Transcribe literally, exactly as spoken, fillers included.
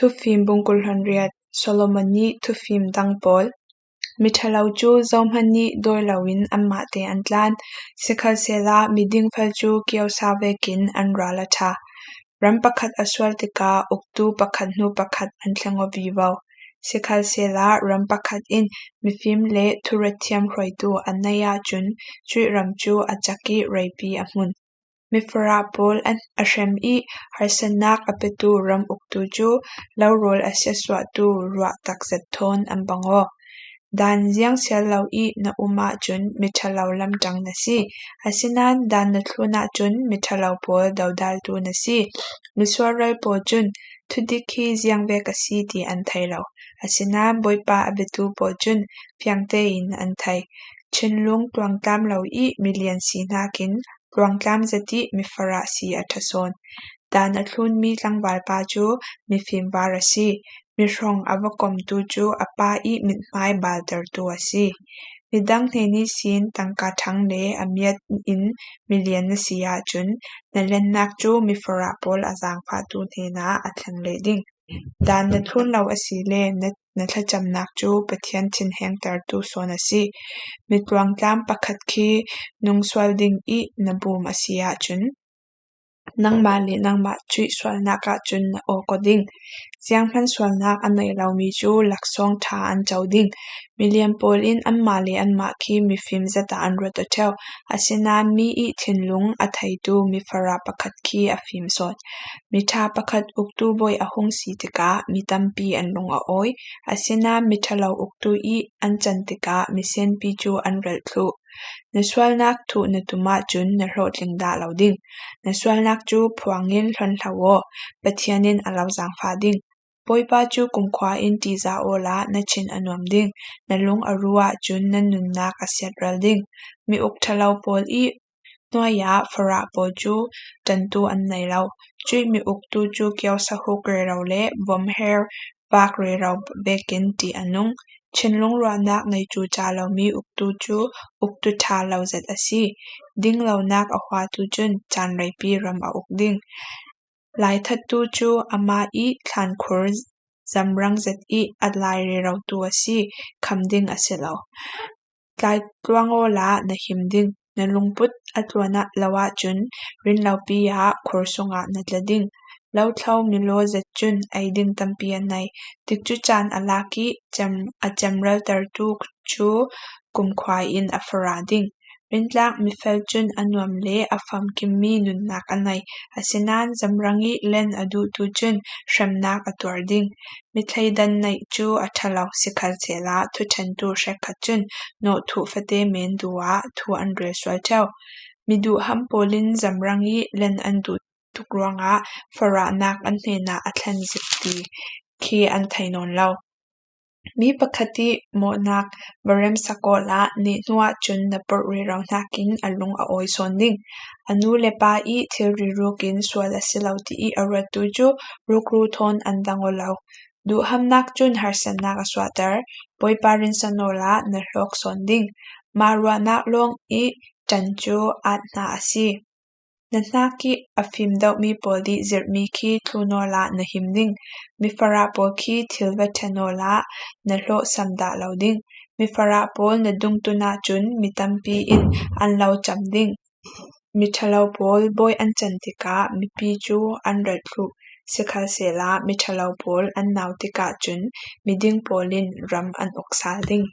Thufim bung kul hluan riat. Solomon nih thufim dang pawl. Miṭhalo cu zohman nih dawi loin anmahte an tlan, sikhalsehla miding fel cu kiosa vekin an ral a ṭha. Ram pakhat a sual tikah uktu pakhat hnu pakhat an thleng aw vivo. Sikhalsehla ram pakhat in mifim le thuretthiam hruaitu an nei ahcun cuih ram cu a cak ih reipi a hmun. Mifarah pawl an a hrem ih harsatnak a petu ram uktu cu lo rawl a siatsuahtu ruah takzet thawn an bang aw. Dan ziang sial lo ih na um ahcun miṭhalo lamṭang na si. Asinain dan na thlun ahcun miṭhalo pawl dodaltu na si. Misual ral pawl cun thudik hi ziang vek a si ti an thei lo. Asinain Bawipa a biatu pawl cun fiang tein an thei. Thinlung tluangtlam lo ih milian si hnakin tluangtlam zet ih mifarah si a ṭha sawn. Dan a thlunmi tlangvalpa cu mifim var a si. Mihrawng a va komtu cu a pa ih mithmai baltertu a si. Midang hnen ihsin tangka ṭhang le a miat in milian na si ahcun na lennak cu mifarah pawl a zaangfahtu hnenah a thleng leh ding. Dan na thlun lo asile na, na thlacamnak cu Pathian thinhengtertu sawn a si. Mitluangtlam pakhat khi nungsual ding ih na bum a si ahcun nangmah le nangmah cuih sualnak ahcun na awk aw ding. Zianghman sualnak a nei lomi cu laksawng ṭha an co ding. Milian pawl in anmah le anmah khi mifim zet ah an ruat aw ṭheu. Asinain mi ih thinlung a theitu mifarah pakhat khi a fim sawn. Miṭha pakhat uktu bawi a hung si tikah mi tampi an lung a awi. Asinain miṭhalo uktu ih an can tikah misenpi cu an relh thluh. Na sualnak thuh na tum ahcun na hlawhtling dah lo ding. Na sualnak cu phuangin hlonh hlah aw, Pathian in a lo zaangfah ding. Bawipa cu kumkhua in ṭihzah awla na thin a nuam ding. Na lung a ru ahcun na nunnak a siatral ding. Mi uk ṭhalo pawl ih hnuai ah farah pawl cu ṭantu an nei lo. Cuih mi uktu cu kiosa huk rero le vom her vak rero vekin ṭih a nung. Thinlung ruahnak nei cuca lomi uktu cu uktu ṭha lo zet a si. Dinglonak a huatu cun caan reipi ram a uk ding. Laithattu cu amah ih thlankhur zamrang zet ih a lai rerotu a si, kham ding a si lo. Tlaitluang awla na him ding. Na lungput a tluan ah lo ahcun rinlopi ah khur sungah na tla ding. Lothlo milaw zet cun ei ding tampi a nei. Tikcu caan a lak ih cem, a cemraltertu cu kumkhua in a farah ding. Rintlak mifel cun a nuam le a famkimmi nunnak a nei. Asinain zamrang ih len a duhtu cun hremnak a tuar ding. Mithleidan neih cu a ṭha lo, sikhalsehla thuṭhentu hrekkhat cun nawhthuh fate men duh ah thu an rel sual ṭheu. Mi duhham pawl in zamrang ih len an duh tuk ruangah farahnak an hnenah a thlen zik ti khi an thei nawn lo. Mi pakhat ih mawhnak va remsak awla neh hnu ahcun na porh rero hnakin a lung a awi sawn ding. A nu le pa ih thilri rukin sual a si lo tiih a ruattu cu rukru thawn an dang aw lo. Duhhamnak cun harsatnak a suahter. Bawipa rinsan awla na hlawk sawn ding. Mah ruahnak lawng ih ṭan cu at hna a si. Na hnak ih a fim deuhmi pawl dih zirhmi khi thlun awla na him ding. Mifarah pawl khi thil va ṭhen awla na hlawhsam dah lo ding. Mifarah pawl na dungtun ahcun mi tampi in an lo cam ding. Miṭhalo pawl bawi an can tikah mipi cu an relh thluh. Sikhalsehla miṭhalo pawl an nau tikah cun miding pawl in ram an uk sal ding.